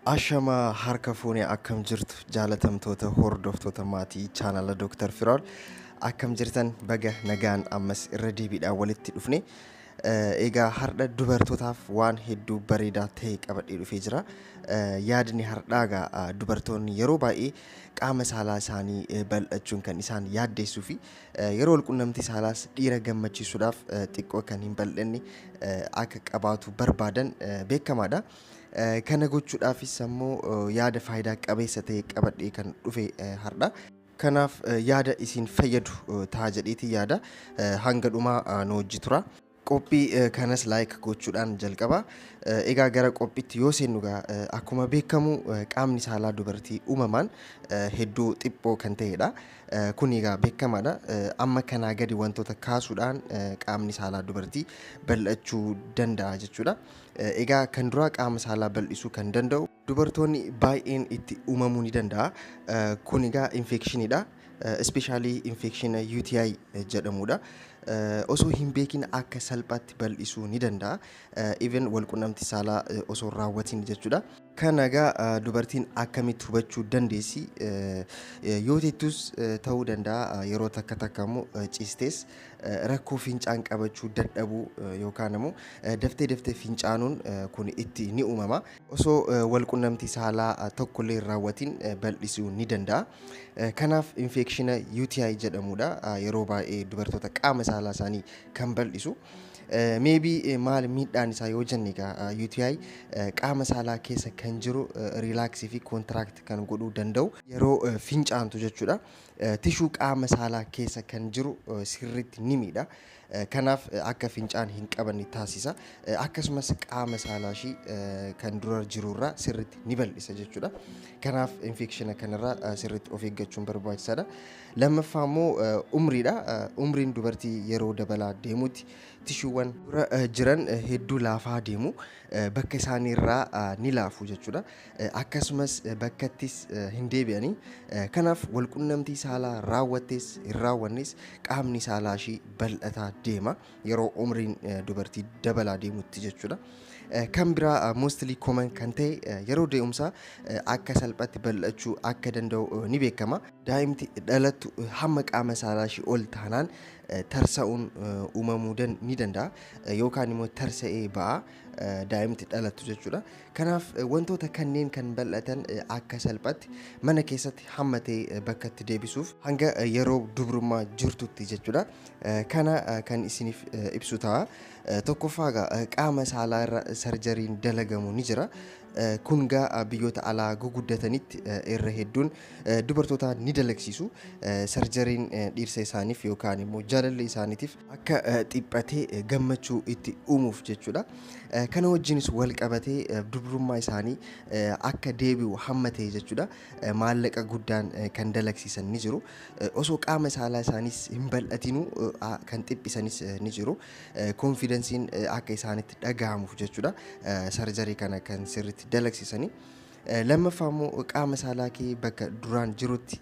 Ashama harka fuunee, akkam jirtu jaalatamtoota hordoftoota maatii chaanala Dr. Firaol? Akkam jirtan? Baga nagaan ammas irra deebiidhaan walitti dhufne. Egaa har'a dubartootaaf waan hedduu bareedaa ta'e qabadhee dhufee jira. Yaadni har'aa egaa dubartoonni yeroo baay'ee qaama saalaa isaanii bal'achuun kan isaan yaaddeessuu fi yeroo walqunnamtii saalaas dhiira gammachiisuudhaaf xiqqoo kan hin bal'anne akka qabaatu barbaadan beekamaadha. Kana gochuudhaafis ammoo yaada faayidaa qabeessa ta'e qabadhee kan dhufe har'a. Kanaaf yaada isin fayyadu ta'a jedheetii yaada, hanga dhumaa nu wajji tura. Qophii kanas like gochuudhaan jalqaba. Egaa gara qophiitti yoo seennu, akkuma beekamu qaamni saalaa dubartii uumamaan hedduu xiphoo kan ta'edha. Kun egaa beekamaadha. Amma kanaa gadi wantoota kaasuudhaan qaamni saalaa dubartii bal'achuu danda'a jechuudha. Egaa kan duraa qaama saalaa bal'isuu kan danda'u dubartoonni baay'een itti uumamuu ni danda'a. Kun egaa infekshiniidha. Especially infekshina UTI jedhamudha. Osoo hin beekin akka salphaatti bal'isuu ni danda'a. Even walqunnamtii saalaa osoo hin raawwatin jechuudha. Kana egaa dubartiin akkamitti hubachuu dandeessi? Yoo teettus ta'uu danda'a, yeroo takka takka immoo ciistees rakkoo fincaan qabachuu dadhabuu yookaan immoo daftee daftee fincaanuun kun itti ni uumama. Osoo walqunnamtii saalaa tokkollee hin raawwatin bal'isuu ni danda'a. Kanaaf infekshina UTI jedhamudha. Yeroo baay'ee dubartoota qaama saalaa isaanii kan bal'isu. Maybe maal miidhaan isaa yoo jenne, egaa UTI qaama saalaa keessa kan jiru relax fi contract kan godhuu danda'u yeroo fincaantu jechuudha. Tissue qaama saalaa keessa kan jiru sirriitti ni miidha. Kanaaf akka fincaan hin qabanne taasisa. Akkasumas qaama saalaa ishii kan dura jirurraa sirriitti ni bal'isa jechuudha. Kanaaf infekshina kanarraa sirriitti of eeggachuun barbaachisaadha. Lammaffaa immoo umriidha. Umriin dubartii yeroo dabalaa deemutti tishuuwwan dura jiran hedduu laafaa deemu. Bakka isaaniirraa ni laafu jechuudha. Akkasumas bakkattis hin deebi'anii. Kanaaf walqunnamtii saalaa raawwattees hin raawwannes qaamni saalaa ishii bal'ataa deema yeroo umriin dubartii dabalaa deemutti jechuudha. Kan biraa mostly common kan ta'e yeroo dee'umsaa akka salphaatti bal'achuu akka danda'u ni beekama. Daa'imti dhalattu hamma qaama saalaa ishii ol taanaan tarsa'uun uumamuu ni danda'a yookaan immoo tarsa'ee ba'a daa'imti dhalattu jechuudha. Kanaaf wantoota kanneen kan bal'atan akka salphaatti mana keessatti hamma ta'e bakkatti deebisuuf hanga yeroo dubrummaa jirtutti jechuudha. Kana kan isiniif ibsu ta'a. Tokkoffaa egaa qaama saalaa irra sarjariin dalagamu ni jira. Kun gaa biyyoota alaa guguddatanitti irra hedduun dubartoota ni dalagsiisu. Sarjariin dhiirsa isaaniif yookaan immoo jaalallee isaaniitiif akka dhiphatee gammachuu itti uumuuf jechuudha. Kana wajjinis wal qabatee dubrummaa isaanii akka deebi'u hamma ta'e jechuudha. Maallaqa guddaan kan dalagsiisan ni jiru. Osoo qaama saalaa isaaniis hin bal'atinuu kan dhiphisanis ni jiru. Confidenceiin akka isaanitti dhagahamuuf jechuudha. Sarjarii kana kan sirriitti dalagsiisanii. Lammaffaa immoo qaama saalaa kee bakka duraan jirutti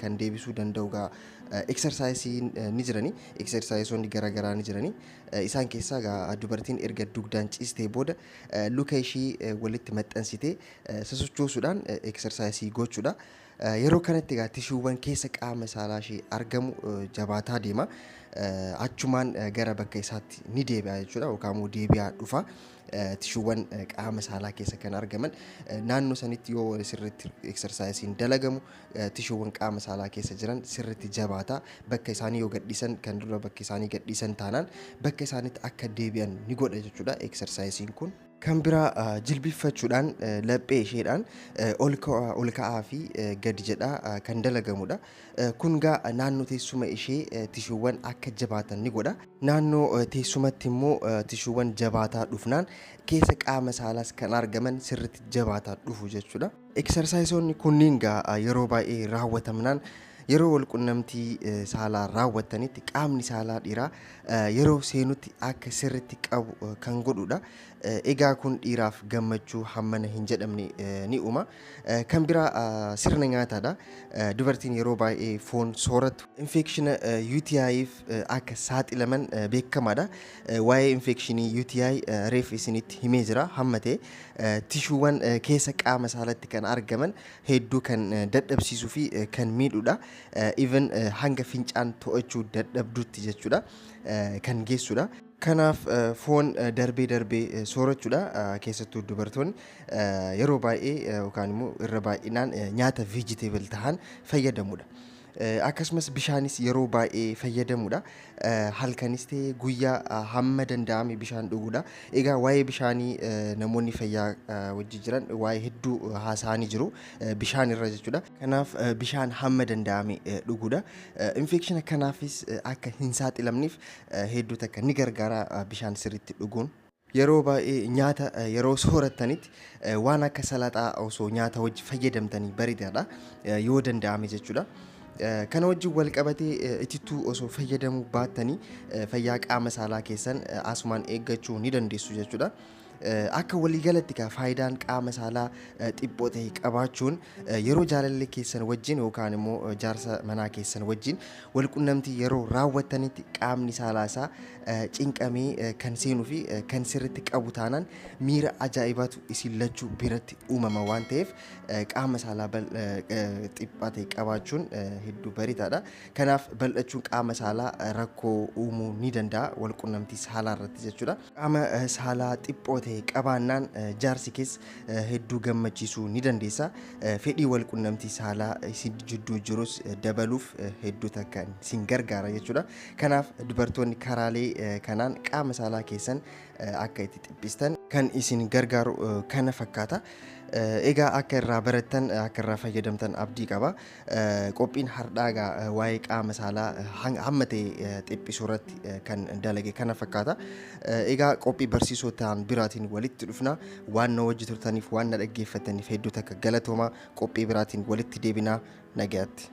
kan deebisuu danda'u gaa exerciseiin ni jirani. Exerciseoonni garaagaraa ni jirani. Isaan keessaa gaa dubartiin erga dugdaan ciistee booda luka ishii walitti maxxansitee sosochoosuudhaan exercise gochuudha. Yeroo kanatti egaa tishuuwwan keessa qaama saalaa ishee argamu jabaataa deema. Achumaan gara bakka isaatti ni deebi'a jechuudha yookaan immoo deebi'aa dhufa. Tishuuwwan qaama saalaa keessa kan argaman naannoo sanitti yoo sirriitti exerciseiin dalagamu, tishuuwwan qaama saalaa keessa jiran sirriitti jabaataa bakka isaanii yoo gadhiisan, kan dura bakka isaanii gadhiisan taanaan bakka isaanitti akka deebi'an ni godha jechuudha exerciseiin kun. Kan biraa jilbiffachuudhaan laphee isheedhaan ol ka'aa fi gadi jedhaa kan dalagamudha. Kun gaa naannoo teessuma ishee tishuuwwan akka jabaatan ni godha. Naannoo teessumatti immoo tishuuwwan jabaataa dhufnaan keessa qaama saalaas kan argaman sirriitti jabaataa dhufu jechuudha. Exerciseoonni kunniin gaa yeroo baay'ee raawwatamnaan Yeroo walqunnamtii saalaa raawwattanitti qaamni saalaa dhiiraa yeroo seenutti akka sirriitti qabu kan godhudha. Egaa kun dhiiraaf gammachuu hammana hin jedhamne ni uuma. Kan biraa sirna nyaataadha. Dubartiin yeroo baay'ee foon soorattu infeekshina UTI'f akka saaxilaman beekamaadha. Waa'ee infeekshinii UTI reef isinitti himee jira hamma ta'e tishuuwwan keessa qaama saalatti kan argaman hedduu kan dadhabsiisuu fi kan miidhudha. Even hanga fincaan to'achuu dadhabdutti jechuudha kan geessudha. Kanaaf foon darbee darbee soorachuudha. Keessattuu dubartoonni yeroo baay'ee yookaan immoo irra baay'inaan nyaata vegetable ta'an fayyadamudha. Akkasumas bishaanis yeroo baay'ee fayyadamudha. Halkanis ta'e guyyaa hamma danda'ame bishaan dhuguudha. Egaa waa'ee bishaanii namoonni fayyaa wajji jiran waa'ee hedduu haasa'anii jiru. Bishaan irra jechuudha. Kanaaf bishaan hamma danda'ame dhuguudha. Infeekshina kanaafis akka hin saaxilamneef hedduu takka ni gargaara bishaan sirriitti dhuguun. Yeroo baay'ee nyaata yeroo soorattanitti waan akka salaxaa osoo nyaata wajji fayyadamtanii bareedaadha. Yoo danda'ame jechuudha. Kana wajjin wal qabatee itittuu osoo fayyadamuu baattanii fayyaa qaama saalaa keessan asumaan eeggachuu ni dandeessu jechuudha. Akka waliigalatti kaa faayidaan qaama saalaa xiqqoo ta'e qabaachuun yeroo jaalallee keessan wajjin yookaan immoo jaarsa manaa keessan wajjin walqunnamtii yeroo raawwattanitti qaamni saalaa isaa cinqamee kan seenuu fi kan sirriitti qabu taanaan miira ajaa'ibaatu isin lachuu biratti uumama waan ta'eef qaama saalaa xiqqaa ta'e qabaachuun hedduu bareedaadha. Kanaaf bal'achuun qaama saalaa rakkoo uumuu ni danda'a walqunnamtii saalaa irratti jechuudha. Qaama saalaa xiqqoo ta'e qabaannaan jaarsi keessa hedduu gammachiisuu ni dandeessa. Fedhii walqunnamtii saalaa isin jidduu jirus dabaluuf hedduu takka isin gargaara jechuudha. Kanaaf dubartoonni karaalee kanaan qaama saalaa keessan akka itti xiphistan kan isin gargaaru kana fakkaata. Egaa akka irraa barattan akka irraa fayyadamtan abdii qaba. Qophiin hardhaa egaa waa'ee qaama saalaa hamma ta'e xiphisuu irratti kan dalage kana fakkaata. Egaa qophii barsiisoo ta'an biraatiin walitti dhufna. Waan na wajji turtaniif waan na dhaggeeffataniif hedduu takka galatoomaa. Qophii biraatiin walitti deebinaa nagayaatti.